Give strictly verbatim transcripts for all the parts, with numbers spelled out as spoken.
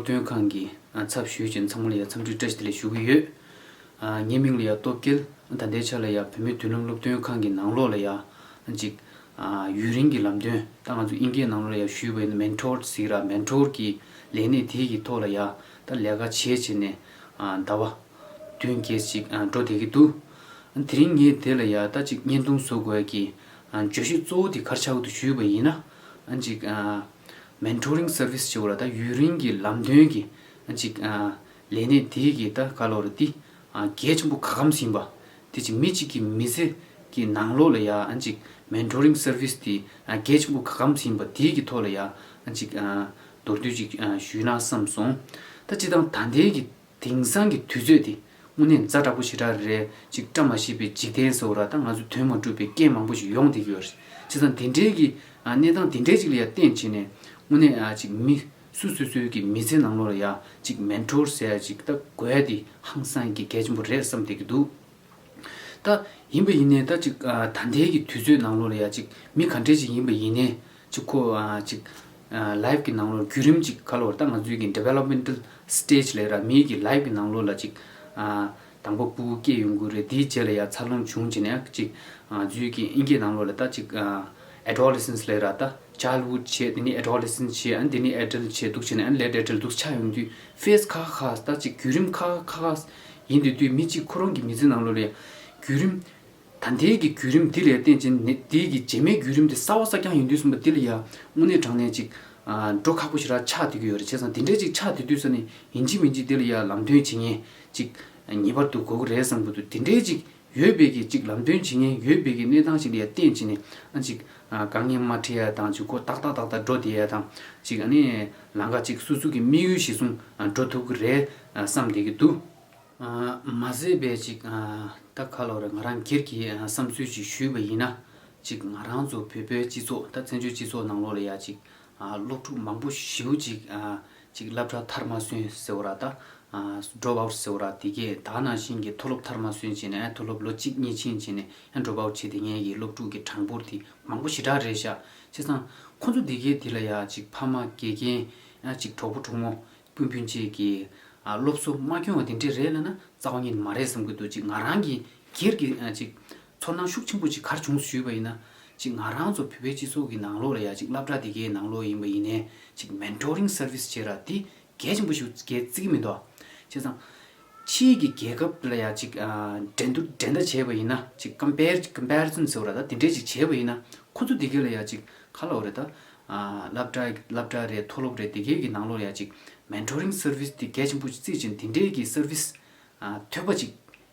སློབ་སྟོན་ཁང་གི་ཚབ་ཞུས་བྱས་ཚང་མ་ལ་ཡ་འཚམས་འདྲི་བཀྲ་ཤིས་བདེ་ལེགས་ཞུ་གི་ཡོད། ངའི་མིང་ལ་ཡ་སྟོབས་རྒྱལ། ད་ལྟའི་ཆ་ལ་ཡ་བོད་མིའི་མདུན་ལམ་སློབ་སྟོན་ཁང་གི་ནང་ལོགས་ལ་ཡ་ཅིག་ཡུན་རིང་གི་ལམ་སྟོན། ད་ང་ཚོ་དབྱིན་སྐད་ནང་ལོགས་ལ་ཡ་ཞུས་པ་ཡིན་ན་མེན་ཊོར་ཟེར་གི་ར། མེན་ཊོར་གི་ལས་གནས་དེ་གི་ཐོག་ལ་ཡ་ད་ལས་ཀ་བྱས་བྱས་ནས་ཟླ་བ་བདུན་བརྒྱད་ཅིག་འགྲོ་བསྡད་ཀྱི་འདུག་དེ་རིང་ངས་དེ་ལ་ཡ་ད་ཅིག་བརྙན་ཐུང་བཟོ་དགོས་ཀྱི་བརྗོད་གཞི་གཙོ་བོ་དེ་ག་རེ་ཆགས་ཀྱི་འདུག་ཞུས་པ་ཡིན་ན། ཅིག་མེན་ཊོ་རིང་སར་བིས་ཟེར་བ་ལ་ད་ཡུན་རིང་གི་ལམ་སྟོན་གྱི་ཅིག་ལས་གནས་དེ་གི་ད་ག་ལབ་རེད། དེ་གལ་ཆེན་པོ་ག་གམ་ཟིན་པ། དེ་ཅིག་མི་གཅིག་གི་མི་ཚེ་གི་ནང་ལོགས་ལ་ཡ་ཅིག་མེན་ཊོ་རིང་སར་བིས་དེ་གལ་ཆེན་པོ་ག་གམ་ཟིན་པ་དེ་གི་ཐོག་ལ་ཡ་ཅིག་མདོར་བསྡུས་ཅིག་ཞུས་ན་བསམ་སོང་། ད་སྤྱིར་བཏང་ད་ལྟའི་གི་དེང་སང་གི་དུས་ཚོད་དེ་དངོས་གནས་ཛ་དྲག་པོ་ཞེ་དྲག་རེད། ཅིག་བཀྲ་མ་ཤིས་པའི་འཇིག་རྟེན་ཟེར་བ་ར། ད་ང་ཚོ་དོན་མ་འགྲུབ་པའི་རྐྱེན་མང་པོ་ཞིག་ཡོང་བསྡད་ཀྱི་ཡོད་རེད། བྱས་ཙང་དེ་འདྲའི་གི་གནས་སྟངས་དེ་འདྲའི་ཅིག་ལ་ཡ་བརྟེན་བྱས་ནས་དངོས་གནས་ཅིག་མི་སུ་སོ་སོའི་གི་མི་ཚེ་ནང་ལོགས་ལ་ཡ་ཅིག་མེན་ཊོར་ཟེར་ཡ་ཅིག་ད་དགོས་ཡ་དེ་ཧང་སང་གི་གལ་ཆེན་པོ་རེད་བསམ་བསྡད་ཀྱི་འདུག་ད་ཡིན་པ་ཡིན་ནའི་ད་ཅིག་ད་ལྟའི་གི་དུས་ཚོད་ནང་ལོགས་ལ་ཡ་ཅིག་མི་ག་འདྲས་ཅིག་ཡིན་པ་ཡིན་ནའི་ཅིག་ཁོ་ཅིག་ལའིབ་གི་ནང་ལོགས་བརྒྱུད་རིམ་ཅིག་ག་ལབ་རེད། ད་ང་ཚོའི་གི་ཌི་ཝེ་ལོབ་མེན་ཊལ་སི་ཊེ་ཇི་ལབ་ར། མིའི་གི་ལའིབ་གི་ནང་ལོགས་ལ་ཅིག་དང་པོ་ཕྲུ་གུ་སྐྱེས་ཡོང་གི་རེད། དེའི་རྗེས་ལ་ཡ་འཚར་ལོངས་བྱུང་བྱས་ནས་ཅིག་ང་ཚོའི་གི་དབྱིན་སྐད་ནང་ལོགས་ལ་ད་ཅིག་ཨེ་ཌོ་ལེ་སེན་སི་ལབ་ར། ད་ཅལ་ཝུཌ་བྱས། དེ་ནས་ཨེ་ཌོ་ལེ་སེན་སི་བྱས། ཨ་ནི་དེ་ནས་ཨེ་ཌལ་བྱས། འདུག་བྱས་ནས་ཨ་ནི་ལེཊ་ཨེ་ཌལ་འདུག་ཆགས་ཡོང་དུས་ཕེ་སི་ཁ་ཁ་ཁ་ད་ཅིག་བརྒྱུད་རིམ་ཁ་ཁ་ཁ་ཡིན་དུས་དུས་མི་གཅིག་ཁོ་རང་གི་མི་ཚེ་ནང་ལོགས་ལ་ཡ་བརྒྱུད་རིམ། ད་ལྟའི་གི་བརྒྱུད་རིམ་འདི་ལ་བརྟེན་བྱས་ནས་དེའི་གི་རྗེས་མའི་བརྒྱུད་རིམ་དེ་གསར་བ་གསར་རྐྱང་ཡིན་དུས་ཙམ་པ་འདི་ལ་ཡ་དངོས་གནས་དྲང་གནས་ཅིག་འགྲོ་ཁག་པོ་ཞེ་དྲག་ཆགས་བསྡད་ཀྱི་ཡོད་རེད། བྱས་ཙང་དེ་འདྲའི་ཅིག་ཆགས་བསྡད་དུས་ཙ་ནས་ཡིན་གཅིག་མིན་གཅིག་འདི་ལ་ཡ་ལམ་སྟོན་བྱེད་མཁན་ཅིག་ངེས་པར་དུ་དགོས་ཀྱི་རེད་བསམ་གྱི་འདུག་དེ་འདྲའི་ཅིག་ཡོད་པའི་གི་ཅིག་ལམ་སྟོན་བྱེད་མཁན་ཡོད་པའི་གི་གནས་སྟངས་ཤིག་ལ་ཡ་བརྟེན་བྱས་ནས་ཨ་ཅིག་དཀའ་ངལ་མ་འཕྲད་ཡ་དང་། ཅིག་ཁོ་ཏག་ཏག་ཏག་ཏག་འགྲོ་བསྡད་ཡ་དང་། ཅིག་ཨ་ནི་ལམ་ཁ་ཅིག་སོ་སོ་གི་དམིགས་ཡུལ་གཞིར་བཟུང་འགྲོ་ཐུབ་ཀྱི་རེད་བསམ་བསྡད་ཀྱི་འདུག་མ་ཟད་པའི་ཅིག་ད་ག་ལབ་རེད། ང་རང་སྒེར་གྱི་བསམ་ཚུལ་ཅིག་ཞུས་པ་ཡིན་ན། ཅིག་ང་རང་ཚོ་བོད་པའི་སྤྱི་ཚོགས། ད་བཙན་བྱོལ་སྤྱི་ཚོགས་ནང་ལོགས་ལ་ཡ་ཅིག་སློབ་ཕྲུག་མང་པོ་ཞེ་པོ་ཅིག་ཅིག་སློབ་གྲྭ་མཐར་མ་སོན་ཟེར་བ་ར། ད་ཌོབ་ཨའུཊ་ཟེར་བ་ར། དེ་གས་ད་ནང་བཞིན་གྱི་མཐོ་སློབ་མཐར་མ་སོན་བྱས་ནས་ཡང་མཐོ་སློབ་ལོ་གཅིག་གཉིས་ཕྱིན་བྱས་ནས་ཡང་ཌོབ་ཨའུཊ་བྱེད་བསྡད་མཁན་གྱི་སློབ་ཕྲུག་གི་གྲངས་འབོར་དེ་མང་པོ་ཞེ་དྲག་རེད་ཤག་བྱས་ཙང་ཁོ་ཚོ་དེ་གས་དེ་ལ་ཡ་ཅིག་ཕ་མ་དགེ་རྒན་ཡང་ཅིག་གྲོགས་པོ་གྲོགས་མོ་སྤུན་སྤུན་མཆེད་ཀྱི་སློབ་གསོ་མ་སྐྱོང་བ་དེ་འདྲས་རེད་ལབ་ན་རྩ་བ་ཉིད་མ་རེད་བསམ་གྱི་འདུག་ཅིག་ང་རང་གི་སྒེར་གྱི་ཅིག་ཚོར་སྣང་ཤུགས་ཆེན་པོ་ཅིག་ག་རེ་བྱུང་ཞུས་པ་ཡིན་ན། ཅིག་ང་རང་ཚོ་བོད་པའི་སྤྱི་ཚོགས་ཀྱི་ནང་ལོགས་ལ་ཡ་ཅིག་སློབ་གྲྭ་དེ་གའི་ནང་ལོགས་ཡིན་པ་ཡིན་ནའི་ཅིག་མེན་ཊོ་རིང་སར་བིས་བྱེད་ར་དེ་གལ་ཆེན་པོ་ཞིག་གལ་བརྩི་གི་མི་འདུག་བྱས་ཙང་ཕྱིའི་གི་རྒྱལ་ཁབ་ལ་ཡ་ཅིག་འགྲན་བསྡུར་འགྲན་ཟླ་བྱས་པ་ཡིན་ན། ཅིག་ཀམ་པེར་ཀམ་པེ་རི་སན་ཟེར་བ་ར། ད་དེ་འདྲས་ཅིག་བྱས་པ་ཡིན་ན་ཁོ་ཚོ་དེ་གའི་ལ་ཡ་ཅིག་ག་ལབ་རེད། ད་སློབ་གྲྭ་སློབ་གྲྭ་རེད། མཐོ་སློབ་རེད། དེ་གའི་གི་ནང་ལོགས་ལ་ཡ་ཅིག་མེན་ཊོ་རིང་སར་བིས་དེ་གལ་ཆེན་པོ་ཅིག་བརྩིས་བྱས་དེ་འདྲས་གི་སར་བིས་ཐོན་པ་ཅིག་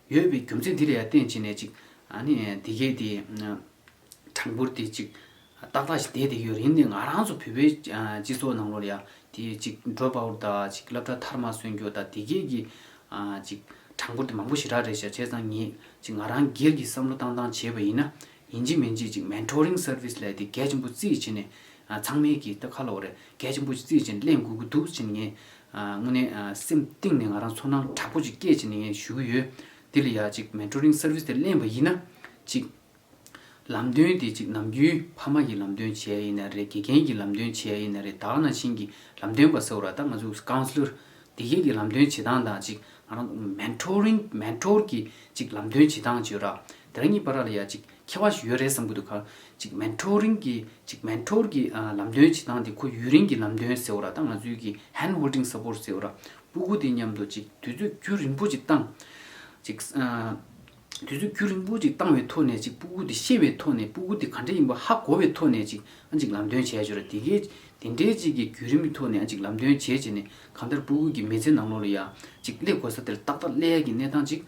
ཡོད་པའི་རྒྱུ་མཚན་འདི་ལ་ཡ་བརྟེན་བྱས་ནས་ཅིག་ཨ་ནི་དེ་གའི་དེ་གྲངས་འབོར་དེ་ཅིག་ཏག་ཏག་ཞིག་བསྡད་བསྡད་ཡོད་རེད། ཡིན་ནའི་ང་རང་ཚོ་བོད་པའི་སྤྱི་ཚོགས་ནང་ལོགས་ལ་ཡ་དེ་ཅིག་ཌོབ་ཨའུཊ་དང་ཅིག་སློབ་གྲྭ་མཐར་མ་སོན་རྒྱུ་དང་དེ་གའི་གི་ཅིག་གྲངས་འབོར་དེ་མང་པོ་ཞེ་དྲག་རེད་ཤག་བྱས་ཙང་ངས་ཅིག་ང་རང་སྒེར་གྱི་བསམ་བློ་བཏང་སྟངས་བྱས་པ་ཡིན་ན། ཡིན་གཅིག་མིན་གཅིག་ཅིག་མེན་ཊོ་རིང་སར་བིས་ལབ་དེ་གལ་ཆེན་པོ་བརྩིས་བྱས་ནས་ཚང་མས་ཀྱི་ད་ག་ལབ་རེད། གལ་ཆེན་པོ་ཞིག་བརྩིས་བྱས་ནས་ལེན་དགོས་ཀྱི་འདུག་ཅེས་ངས་དངོས་གནས་སེམས་གཏིང་ནས་ང་རང་ཚོར་སྣང་དྲག་པོ་ཅིག་སྐྱེས་བྱས་ནས་ངས་ཞུ་གི་ཡོད། དེ་ལ་ཡ་ཅིག་མེན་ཊོ་རིང་སར་བིས་དེ་ལེན་པ་ཡིན་ན་ཅིག་ལམ་སྟོན་དེ་ཅིག་ནམ་རྒྱུན་ཕ་མ་གི་ལམ་སྟོན་བྱས་ཡིན་ན་རེད། དགེ་རྒན་གྱི་ལམ་སྟོན་བྱས་ཡིན་ན་རེད། ད་ག་ནང་བཞིན་གྱི་ལམ་སྟོན་པ་ཟེར་བ་ར། ད་ང་ཚོ་ཀའུན་སི་ལར་དེ་གས་ཀྱི་ལམ་སྟོན་བྱེད་སྟངས་དང་ཅིག་ང་རང་མེན་ཊོ་རིང་མེན་ཊོར་གྱི་ཅིག་ལམ་སྟོན་བྱེད་སྟངས་བྱེད་ར། དེ་རང་གཉིས་བར་ལ་ཡ་ཅིག་ཁྱད་པར་ཞིག་ཡོད་རེད་བསམ་གྱི་འདུག་ག་ཅིག་མེན་ཊོ་རིང་གི་ཅིག་མེན་ཊོར་གྱི་ལམ་སྟོན་བྱེད་སྟངས་དེ་ཁོ་ཡུན་རིང་གི་ལམ་སྟོན་ཟེར་བ་ར། ད་ང་ཚོའི་གི་ཧེན་ཌི་ཧོལ་ཌིང་སཔོརཊ་ཟེར་བ་ར། སྤུ་གུ་དེ་མཉམ་དུ་ཅིག་དུས་ཚོད་རྒྱུན་རིང་པོ་ཅིག་བཏང་། ཅིག་དུས་ཚོད་རྒྱུན་རིང་པོ་ཅིག་བཏང་བའི་ཐོག་ནས་ཅིག་སྤུ་གུ་དེ་ཤེས་པའི་ཐོག་ནས། སྤུ་གུ་དེ་ག་འདྲ་ཡིན་པ་ཧ་གོ་བའི་ཐོག་ནས་ཅིག་ཨ་ཅིག་ལམ་སྟོན་བྱས་ཡོད་ར། དེ་གས་དེ་འདྲའི་ཅིག་གི་བརྒྱུད་རིམ་གྱི་ཐོག་ནས་ཨ་ཅིག་ལམ་སྟོན་བྱས་བྱས་ནས་གང་ལྟར་སྤུ་གུ་གི་མི་ཚེ་ནང་ལོགས་ལ་ཡ་ཅིག་སླེབས་དགོས་ས་དེར་ཏག་ཏག་སླེབས་ཡ་གི་གནས་སྟངས་ཅིག་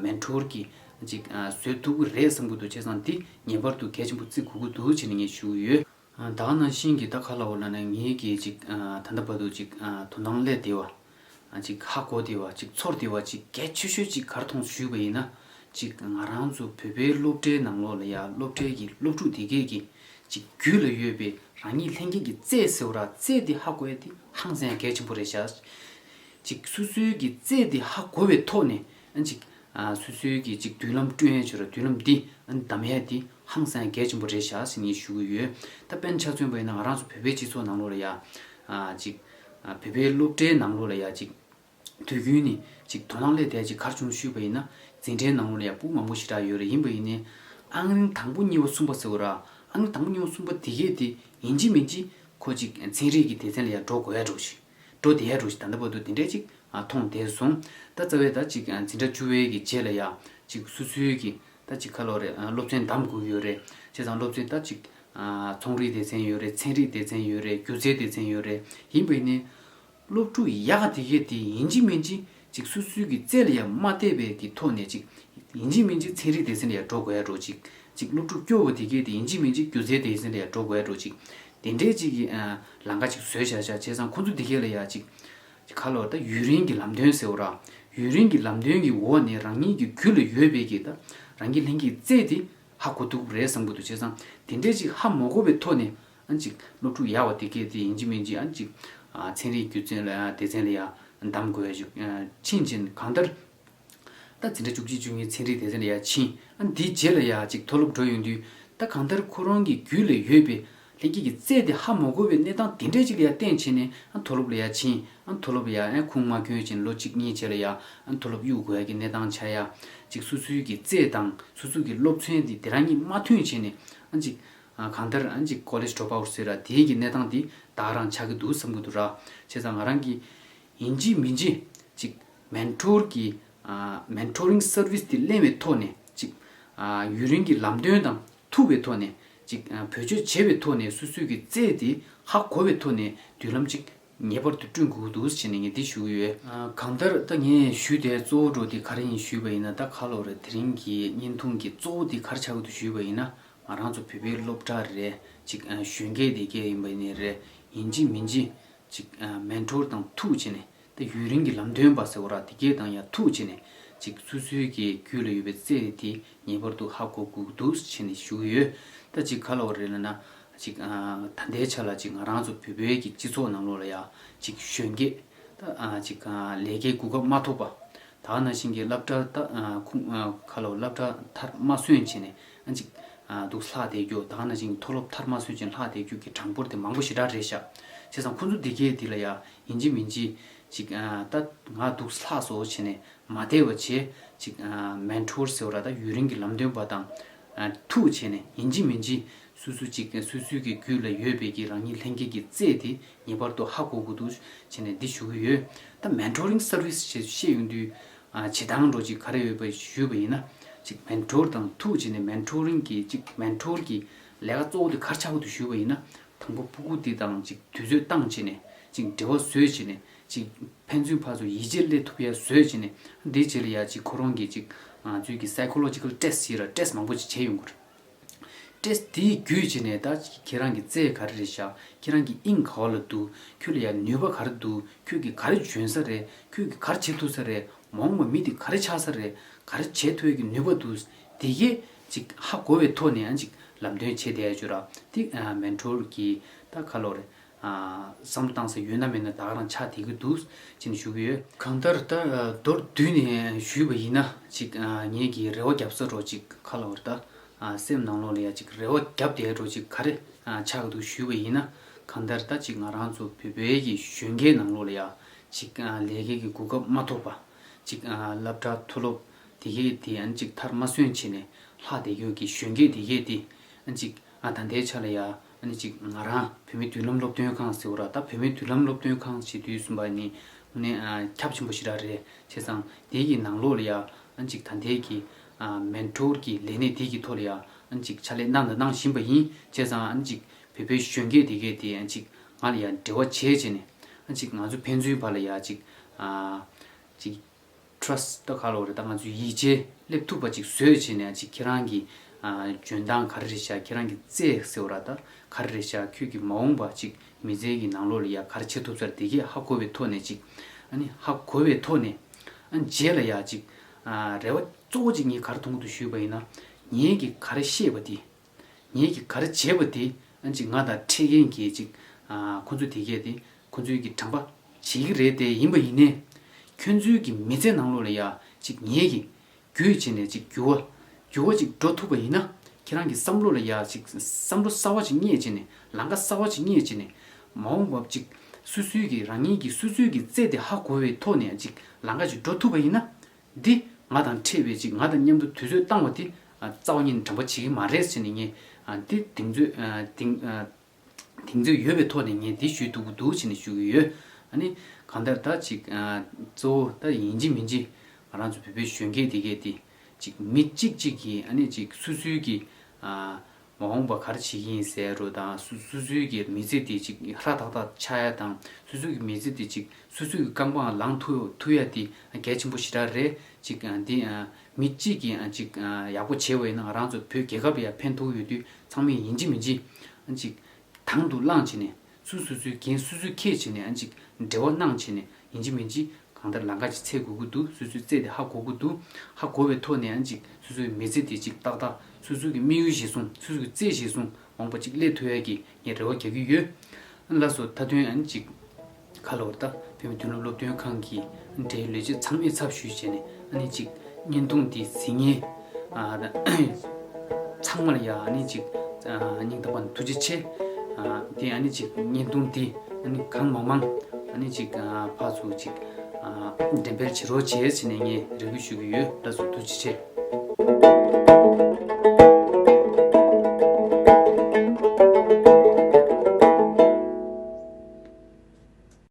མེན་ཊོར་གྱིས་ཅིག་བཟོ་ཐུབ་ཀྱི་རེད་བསམ་གྱི་འདུག་བྱས་ཙང་དེ་ངེས་པར་དུ་གལ་ཆེན་པོ་བརྩི་དགོས་ཀྱི་འདུག་ཅེས་ནས་ངས་ཞུ་གི་ཡོད། ད་ག་ནང་བཞིན་གྱི་ད་ག་ལབ་ན་ངེད་ཀྱིས་ཅིག་ད་ལྟ་བར་དུ་ཅིག་དོ་སྣང་སླེབས་བསྡད་པ། ཅིག་ཧ་གོ་བསྡད་པ། ཅིག་ཚོར་བསྡད་པ། ཅིག་གལ་ཆེ་ཤོས་ཅིག་ག་རེ་མཐོང་ཞུས་པ་ཡིན་ན། ཅིག་ང་རང་ཚོ་བོད་པའི་སློབ་གྲྭའི་ནང་ལོགས་ལ་ཡ་སློབ་གྲྭའི་གི་སློབ་ཕྲུག་དེ་གས་ཀྱི་ཅིག་རྒྱུད་ལ་ཡོད་པའི་རང་ཉིད་ལྷན་སྐྱེས་ཀྱི་རྩལ་ཟེར་བ་ར། རྩལ་དེ་ཧ་གོ་ཡ་དེ་ཧང་སང་ཡ་གལ་ཆེན་པོ་རེད་ཤག་ཅིག་སོ་སོའི་གི་རྩལ་དེ་ཧ་གོ་བའི་ཐོག་ནས་ཨ་ཅིག་ཨ་སོ་སོའི་གི་ཅིག་མདུན་ལམ་བསྐྲུན་ཡ་བྱོས་ར། མདུན་ལམ་འདི་ཨ་འདམ་ཡ་དེ་ཧང་སང་ཡ་གལ་ཆེན་པོ་རེད་ཤག་ཟེར་ནས་ཞུ་གི་ཡོད། ད་དཔེར་ན་ཆ་མཚོན་པ་ཡིན་ན་ང་རང་ཚོ་བོད་པའི་སྤྱི་ཚོགས་ནང་ལོགས་ལ་ཡ་ཨ་ཅིག་ བོད་པའི་སློབ་གྲྭའི་ནང་ལོགས་ལ་ཡ་ཅིག་དུས་རྒྱུན་ནས་ཅིག་དོ་སྣང་སླེབས་བསྡད་ཅིག་ག་རེ་བྱུང་ཞུས་པ་ཡིན་ན། འཛིན་གྲྭའི་ནང་ལོགས་ལ་ཡ་ཕྲུ་གུ་མང་པོ་ཞེ་དྲག་ཡོད་རེད། ཡིན་པ་ཡིན་ནའི་ཨང་རིམ་དང་པོ་གཉིས་པ་གསུམ་པ་ཟེར་བ་ར། ཨང་རིམ་དང་པོ་གཉིས་པ་གསུམ་པ་དེ་གས་དེ་ཡིན་གཅིག་མིན་གཅིག་ཁོ་ཅིག་ཚན་རིག་གི་སྡེ་ཚན་ལ་ཡ་འགྲོ་དགོས་ཡ་འགྲོ་ཞིག་འགྲོ་བསྡད་ཡ་འགྲོ་ཞིག་ད་ལྟ་བར་དུ་དེ་འདྲས་ཅིག་མཐོང་བསྡད་སོང་། ད་རྩ་བའི་ད་ཅིག་འཛིན་གྲྭ་བཅུ་པའི་གི་རྗེས་ལ་ཡ་ཅིག་སོ་སོའི་གི་ད་ཅིག་ག་ལབ་རེད། སློབ་ཚན་འདེམས་དགོས་ཀྱི་ཡོད་རེད། བྱས་ཙང་སློབ་ཚན་ད་ཅིག་ཚོང་རིག་སྡེ་ཚན་ཡོད་རེད། ཚན་རིག་སྡེ་ཚན་ཡོད་རེད། སྒྱུ་རྩལ་སྡེ་ཚན་ཡོད་རེད། ཡིན་པ་ཡིན་ནའི་སློབ་ཕྲུག་ཡག་ག་དེ་གས་དེ་ཡིན་གཅིག་མིན་གཅིག་ཅིག་སོ་སོའི་གི་རྩལ་ལ་ཡ་མ་བལྟས་པའི་གི་ཐོག་ནས་ཅིག་ཡིན་གཅིག་མིན་གཅིག་ཚན་རིག་སྡེ་ཚན་ལ་ཡ་འགྲོ་དགོས་ཡ་འགྲོ་ཅིག་ཅིག་སློབ་ཕྲུག་སྐྱོ་བོ་དེ་གས་དེ་ཡིན་གཅིག་མིན་གཅིག་སྒྱུ་རྩལ་སྡེ་ཚན་ལ་ཡ་འགྲོ་དགོས་ཡ་འགྲོ་ཅིག་དེ་འདྲའི་ཅིག་གི་ལམ་ཁ་ཅིག་བཟོས་བཞག་བཞག་བྱས་ཙང་ཁོང་ཚོ་དེ་གས་ལ་ཡ་ཅིག་ཅིག་ག་ལབ་ད་ཡུན་རིང་གི་ལམ་སྟོན་ཟེར་བ་ར། ཡུན་རིང་གི་ལམ་སྟོན་གྱི་འོག་ནས་རང་ཉིད་ཀྱི་རྒྱུད་ལ་ཡོད་པའི་གི་ད་རང་གི་ལྷན་སྐྱེས་རྩལ་དེ་ཧ་གོ་ཐུབ་ཀྱི་རེད་བསམ་གྱི་འདུག་བྱས་ཙང་དེ་འདྲའི་ཅིག་ཧ་མ་གོ་བའི་ཐོག་ནས་ཨ་ཅིག་སློབ་ཕྲུག་ཡག་པ་དེ་གས་དེ་ཡིན་གཅིག་མིན་གཅིག་ཨ་ཅིག་ཚན་རིག་སྒྱུ་རྩལ་ལ་ཡ་སྡེ་ཚན་ལ་ཡ་འདེམས་དགོས་ཡ་ཅིག་ཕྱིན་ཕྱིན་གང་ལྟར། ད་འཛིན་གྲྭ་བཅུ་གཅིག་བཅུ་གཉིས་ཚན་རིག་སྡེ་ཚན་ལ་ཡ་ཕྱིན། ཨ་འདིའི་རྗེས་ལ་ཡ་ཅིག་མཐོ་སློབ་འགྲོ་ཡོང་དུས་ད་གང་ལྟར་ཁོ་རང་གི་རྒྱུད་ལ་ཡོད་པའི་ལྷན་སྐྱེས་ཀྱི་རྩལ་དེ་ཧ་མ་གོ་བའི་གནས་སྟངས་དེ་འདྲས་ཅིག་ལ་ཡ་བརྟེན་བྱས་ནས་ཨ་མཐོ་སློབ་ལ་ཡ་ཕྱིན། ཨ་མཐོ་སློབ་ལ་ཡ་ཨ་ཁུངས་མ་འཁྱོལ་ཕྱིན་ལོ་གཅིག་གཉིས་རྗེས་ལ་ཡ་ཨ་མཐོ་སློབ་གཡུག་དགོས་ཡ་གི་གནས་སྟངས་ཆགས་ཡ། ཅིག་སོ་སོའི་གི་རྩལ་དང་སོ་སོ་གི་སློབ་ཚན་དེ་དེ་རང་གཉིས་མ་མཐུན་བྱས་ནས་ཨ་ཅིག་ཨ་གང་ལྟར་ཨ་ཅིག་college drop out་ཟེར་ར་དེའི་གི་གནས་སྟངས་དེ་ད་ག་རང་ཆགས་ཀྱི་འདུག་བསམ་གྱི་འདུག་ར། བྱས་ཙང་ང་རང་གི་ཡིན་གཅིག་མིན་གཅིག་ཅིག་མེན་ཊོར་གྱི་ཨ་mentoring service་དེ་ལེན་པའི་ཐོག་ནས་ཅིག་ཨ་ཡུན་རིང་གི་ལམ་སྟོན་དང་ཐུག་པའི་ཐོག་ནས་ཅིག་ཨ་བེད་སྤྱོད་བྱས་པའི་ཐོག་ནས་སོ་སོའི་གི་རྩལ་དེ་ཧ་གོ་བའི་ཐོག་ནས་མདུན་ལམ་ཅིག་ངེས་པར་དུ་བསྐྲུན་དགོས་ཀྱི་འདུག་ཟེར་ནས་ངས་འདི་ཞུ་གི་ཡོད། ཨ་གང་ལྟར་ད་ངས་ཞུས་ཏེ་གཙོ་བོ་འགྲོ་དེ་ག་རེ་ཡིན་ཞུས་པ་ཡིན་ན། ད་ག་ལབ་རེད། དེ་རིང་གི་བརྙན་ཐུང་གི་གཙོ་བོ་དེ་ག་རེ་ཆགས་ཀྱི་འདུག་ཞུས་པ་ཡིན་ན། ང་རང་ཚོ་བོད་པའི་སློབ་གྲྭ་རེད་ཅིག་ཨ་གཞོན་སྐྱེས་དེ་གས་ཡིན་པ་ཡིན་ནའི་རེད། ཡིན་གཅིག་མིན་གཅིག་ཅིག་ཨ་མེན་ཊོར་དང་ཐུག་བྱས་ནས། ད་ཡུན་རིང་གི་ལམ་སྟོན་པ་ཟེར་བ་ར་དེ་གས་དང་ཡང་ཐུག་བྱས་ནས་ཅིག་སོ་སོའི་གི་རྒྱུད་ལ་ཡོད་པའི་རྩལ་དེ་ངེས་པར་དུ་ཧ་གོ་དགོས་ཀྱི་འདུག་བྱས་ནས་ཞུ་གི་ཡོད། ད་ཅིག་ག་ལབ་རེད་ལབ་ན་ཅིག་ཨ་ད་ལྟའི་ཆ་ལ་ཅིག་ང་རང་ཚོ་བོད་པའི་གི་སྤྱི་ཚོགས་ནང་ལོགས་ལ་ཡ་ཅིག་གཞོན་སྐྱེས་ད་ཨ་ཅིག་ཨ་ལས་ཀའི་གོ་སྐབས་མ་ཐོབ་པ། ད་ག་ནང་བཞིན་གྱི་སློབ་གྲྭ་ད་ཨ་ཁུངས་ཨ་ག་ལབ་སློབ་གྲྭ་མཐར་མ་སོན་བྱས་ནས་ཨ་ཅིག་ཨ་འདུག་ལྷག་བསྡད་རྒྱུ། ད་ག་ནང་བཞིན་མཐོ་སློབ་མཐར་མ་སོན་ཅིང་ལྷག་བསྡད་རྒྱུ་གི་གྲངས་འབོར་དེ་མང་པོ་ཞེ་དྲག་རེད་ཤག་བྱས་ཙང་ཁོང་ཚོ་འདི་གས་འདི་ལ་ཡ་ཡིན་གཅིག་མིན་གཅིག་ཅིག་ཨ་ད་ང་འདུག་ལྷག་སོ་བྱས་ནས་མ་བསྡད་པ་བྱས་ཅིག་ཨ་མེན་ཊོར་ཟེར་བ་ར་ད་ཡུན་རིང་གི་ལམ་སྟོན་པ་དང་ཨ་ཐུག་བྱས་ནས་ཡིན་གཅིག་མིན་གཅིག་སོ་སོ་ཅིག་སོ་སོའི་གི་རྒྱུད་ལ་ཡོད་པའི་གི་རང་ཉིད་ལྷན་སྐྱེས་ཀྱི་རྩལ་དེ་ངེས་པར་དུ་ཧ་གོ་དགོས་འདུག་བྱས་ནས་འདི་ཞུ་གི་ཡོད། ད་མེན་ཊོ་རིང་སར་བིས་ཞེས་བཤད་ཡོང་དུས་ཨ་བྱེད་སྟངས་འདྲ་ཅིག་ག་རེ་ཡོད་པ་ཞུས་པ་ཡིན་ན། ཅིག་མེན་ཊོར་དང་ཐུག་བྱས་ནས་མེན་ཊོ་རིང་གི་ཅིག་མེན་ཊོར་གི་ལས་ཀ་གཙོ་བོ་དེ་ག་རེ་ཆགས་ཀྱི་འདུག་ཞུས་པ་ཡིན་ན། དང་པོ་ཕྲུ་གུ་དེ་དང་ཅིག་དུས་ཚོད་བཏང་བྱས་ནས་ཅིག་འབྲེལ་བ་བཟོས་བྱས་ནས་ཅིག་ཕན་ཚུན་ཕར་ཚུར་ཡིད་ཆེས་སླེབས་ཐུབ་ཡ་བཟོས་བྱས་ནས། དེའི་རྗེས་ལ་ཡ་ཅིག་ཁོ་རང་གི་ཅིག་ང་ཚོའི་གི་སའི་ཁོ་ལོ་ཇི་ཀལ་ཊེ་སི་ཊི་ཞེས་ར་ཊེ་སི་ཊི་མང་པོ་ཅིག་བྱས་ཡོང་གི་རེད། ཊེ་སི་ཊི་དེའི་བརྒྱུད་བྱས་ནས་ད་ཁྱེད་རང་གི་རྩལ་ག་རེ་རེད་ཤག་ཁྱེད་རང་གི་དབྱིངས་ག་བ་ལ་འདུག་ཁྱོད་ལ་ཡ་ནུས་པ་ག་རེ་འདུག་ཁྱོད་ཀྱིས་ག་རེ་འཇོན་ས་རེད། ཁྱོད་ཀྱིས་ག་རེ་བྱེད་ཐུབ་ས་རེད། མ་འོངས་པ་མི་དེ་ག་རེ་ཆགས་ས་རེད། ག་རེ་བྱེད་ཐུབ་ཡ་གི་ནུས་པ་འདུག་དེ་གས་ཅིག་ཧ་གོ་བའི་ཐོག་ནས་ཡང་ཅིག་ལམ་སྟོན་བྱེད་བསྡད་ཡ་ཅིག་ར། དེ་ཨ་མེན་ཊོར་གྱི་ད་ག་ལབ་རེད། ཨ་བསམ་བློ་བཏང་ས་ཡོད་ན་མེད་ན་ད་ག་རང་ཆགས་བསྡད་ཀྱི་འདུག་ཅེས་ནས་ཞུ་གི་ཡོད། གང་ལྟར་ད་ཨ་མདོར་བསྡུས་ནས་ཞུས་པ་ཡིན་ན་ཅིག་ཨ་ངེད་ཀྱི་རེ་བ་རྒྱབ་ས་འདྲ་ཅིག་ག་ལབ་རེད། ད་ཨ་སེམས་ནང་ལོགས་ལ་ཡ་ཅིག་རེ་བ་རྒྱབ་བསྡད་འདྲ་ཅིག་ག་རེ་ཨ་ཆགས་ཀྱི་འདུག་ཞུས་པ་ཡིན་ན། གང་ལྟར་ད་ཅིག་ང་རང་ཚོ་བོད་པའི་གི་གཞོན་སྐྱེས་ནང་ལོགས་ལ་ཡ་ཅིག་ཨ་ལས་ཀའི་གི་གོ་སྐབས་མ་ཐོབ་པ། ཅིག་ཨ་སློབ་གྲྭ་མཐོ་སློབ་དེ་གས་དེ་ཨ་ནི་ཅིག་མཐར་མ་སོན་བྱས་ནས་ལྷག་བསྡད་ཡོད་ཀྱི་གཞོན་སྐྱེས་དེ་གས་དེ་ཨ་ནི་ཅིག་ཨ་ད་ལྟའི་ཆ་ལ་ཡ་ཨ་ནི་ཅིག་ང་རང་བོད་མིའི་མདུན་ལམ་སློབ་སྟོན་ཁང་ཟེར་བ་ར། ད་བོད་མིའི་མདུན་ལམ་སློབ་སྟོན་ཁང་ཟེར་དུས་ཙམ་པ་ནི་དངོས་གནས་ཨ་ཁྱབ་ཆེན་པོ་ཞེ་དྲག་རེད། བྱས་ཙང་དེ་གི་ནང་ལོགས་ལ་ཡ་ཨ་ནི་ཅིག་ད་ལྟའི་གི་ཨ་མེན་ཊོར་གྱི་ལས་གནས་དེ་གི་ཐོག་ལ་ཡ་ཨ་ནི་ཅིག་ཕྱག་ལས་གནང་དང་གནང་བཞིན་པ་ཡིན། བྱས་ཙང་ཨ་ནི་ཅིག་བོད་པའི་གཞོན་སྐྱེས་དེ་གས་དེ་ཨ་ནི་ཅིག་ང་ལ་ཡ་འབྲེལ་བ་བྱས་བྱས་ནས་ཨ་ནི་ཅིག་ང་ཚོ་ཕན་ཚུན་བར་ལ་ཡ་ཅིག་ཨ་ཅིག་ཊྲ་སི་ཊི་ད་ག་ལབ་རེད། ད་ང་ཚོས་ཡིད་ཆེས་སླེབས་ཐུབ་པ་ཅིག་བཟོས་བྱས་ནས་ཅིག་ཁྱེད་རང་གི་ཨ་འཇོན་ཐང་ག་རེ་རེད་ཤག་ཁྱེད་རང་གི་རྩལ་ཟེར་བ་ར་ད་ག་རེ་རེད་ཤག་ཁྱོད་ཀྱི་མ་འོངས་པ་ཅིག་མི་ཚེ་གི་ནང་ལོགས་ལ་ཡ་ག་རེ་བྱེད་ཐུབ་ས་རེད། དེ་གས་ཧ་གོ་བའི་ཐོག་ནས་ཅིག་ཨ་ནི་ཧ་གོ་བའི་ཐོག་ནས་ཨ་ནི་རྗེས་ལ་ཡ་ཅིག་ཨ་རེ་བ་གཙོ་བོ་ཅིག་ངས་ག་རེ་མཐོང་གི་འདུག་ཞུས་པ་ཡིན་ན། ངེད་ཀྱིས་ག་རེ་ཤེས་པ་དེ། ངེད་ཀྱིས་ག་རེ་བྱས་པ་དེ་ཨ་ཅིག་ང་དང་འཕྲད་མཁན་གྱི་ཅིག་ཨ་ཁོང་ཚོ་དེ་གས་དེ་ཁོང་ཚོའི་གི་དྲན་པ་བརྗེད་ཀྱི་རེད་དེ། ཡིན་པ་ཡིན་ནའི་ཁྱོད་ཚོའི་གི་མི་ཚེ་ནང་ལོགས་ལ་ཡ་ཅིག་ངེད་ཀྱིས་བརྒྱུད་བྱས་ནས་ཅིག་འགྱུར་བ་འགྱུར་བ་ཅིག་འགྲོ་ཐུབ་པ་ཡིན་ན། ཁྱེད་རང་གི་བསམ་བློ་ལ་ཡ་ཅིག་བསམ་བློ་གསར་བ་ཅིག་རྙེད་བྱས་ནས་ལམ་ཁ་གསར་བ་ཅིག་རྙེད་བྱས་ནས་མ་འོངས་པ་ཅིག་ སོ་སོའི་གི་རང་ཉིད་ཀྱི་སོ་སོའི་གི་རྩལ་དེ་ཧ་གོ་བའི་ཐོག་ནས་ཅིག་ལམ་ཁ་ཅིག་འགྲོ་ཐུབ་པ་ཡིན་ན། འདི་ང་དང་འཕྲད་པའི་ཅིག་ང་དང་མཉམ་དུ་དུས་ཚོད་བཏང་བ་དེ་ཨ་རྩ་བ་ཉིད་ནས་དྲན་པ་བྱེད་ཀྱི་མ་རེད་ཟེར་ནས་ངས་ཨ་འདི་གདེང་ཚོད་ཨ་གདེང་ཨ་གདེང་ཚོད་ཡོད་པའི་ཐོག་ནས་ངས་འདི་ཞུས་ཐུབ་ཀྱི་འདུག་ཟེར་ནས་ཞུ་གི་ཡོད། ཨ་ནི་གང་ལྟར་ད་ཅིག་ཨ་གཙོ་བོ་ད་ཡིན་གཅིག་མིན་གཅིག་ང་རང་ཚོ་བོད་པའི་གཞོན་སྐྱེས་དེ་གས་དེ་ཅིག་མི་གཅིག་གཅིག་གིས་ཨ་ནི་ཅིག་སོ་སོའི་གི་ཨ་མ་འོངས་པ་ག་རེ་བྱེད་ཀྱི་ཡིན་ཟེར་རོ་དང་སོ་སོ་སོའི་གི་མི་ཚེ་དེ་ཅིག་ཧྲ་ཐག་ཐག་ཆགས་ཡ་དང་སོ་སོའི་གི་མི་ཚེ་དེ་ཅིག་སོ་སོའི་གི་རྐང་པའང་ལངས་ཐུབ་ཐུབ་ཡ་དེ་གལ་ཆེན་པོ་ཞེ་དྲག་རེད། ཅིག་འདི་མི་གཅིག་གིས་ཅིག་ཡག་པོ་བྱས་པ་ཡིན་ན་ང་རང་ཚོ་བོད་རྒྱལ་ཁབ་ཡ་ཕན་ཐོགས་ཡོད་དུས་ཚང་མས་ཡིན་གཅིག་མིན་གཅིག་ཅིག་དང་དུ་བླངས་བྱས་ནས་སོ་སོ་སོའི་འགན་སོ་སོས་འཁྱེར་བྱས་ནས་ཅིག་འབྲེལ་བ་གནང་བྱས་ནས་ཡིན་གཅིག་མིན་གཅིག་གང་ལྟར་ལམ་ཁ་ཅིག་འཚོལ་དགོས་ཀྱི་འདུག་སོ་སོའི་རྩལ་དེ་ཧ་གོ་དགོས་འདུག་ཧ་གོ་བའི་ཐོག་ནས་ཅིག་སོ་སོའི་མི་ཚེ་དེ་ཅིག་ཏག་ཏག་སོ་སོའི་གི་དམིགས་ཡུལ་གཞིར་བཟུང་སོ་སོའི་གི་རྩལ་གཞིར་བཟུང་འོངས་པ་ཅིག་སླེབས་ཐུབ་ཡ་གི་ངས་རེ་བ་རྒྱག་གི་ཡོད། ལགས་སོ། མཐའ་དོན་ཨ་ནི་ཅིག་ཁ་ལོ་ད་བོད་མི་མདུན་ལམ་སློབ་སྟོན་ཁང་གི་འབྲེལ་ཡོད་ལས་བྱེད་ཚང་མས་ཚབ་ཞུས་བྱས་ནས་ཨ་ནི་ཅིག་བརྙན་ཐུང་འདི་གཟིགས་མཁན་ཨ་ཚང་མ་ལ་ཡ་ཨ་ནི་ཅིག་ཨ་སྙིང་ཐག་པ་ནས་ཐུགས་རྗེ་ཆེ། ཨ་དེ་ཨ་ནི་ཅིག་བརྙན་ཐུང་འདི་ཨ་ནི་གང་མང་མང་ཨ་ནི་ཅིག་ཨ་ཕར་ཚུར་ཅིག་ཨ་འགྲེམས་སྤེལ་བྱེད་རོགས་བྱས་ཟེར་ནས་ངས་རེ་སྐུལ་ཞུ་གི་ཡོད། ལགས་སོ། ཐུགས་རྗེ་ཆེ།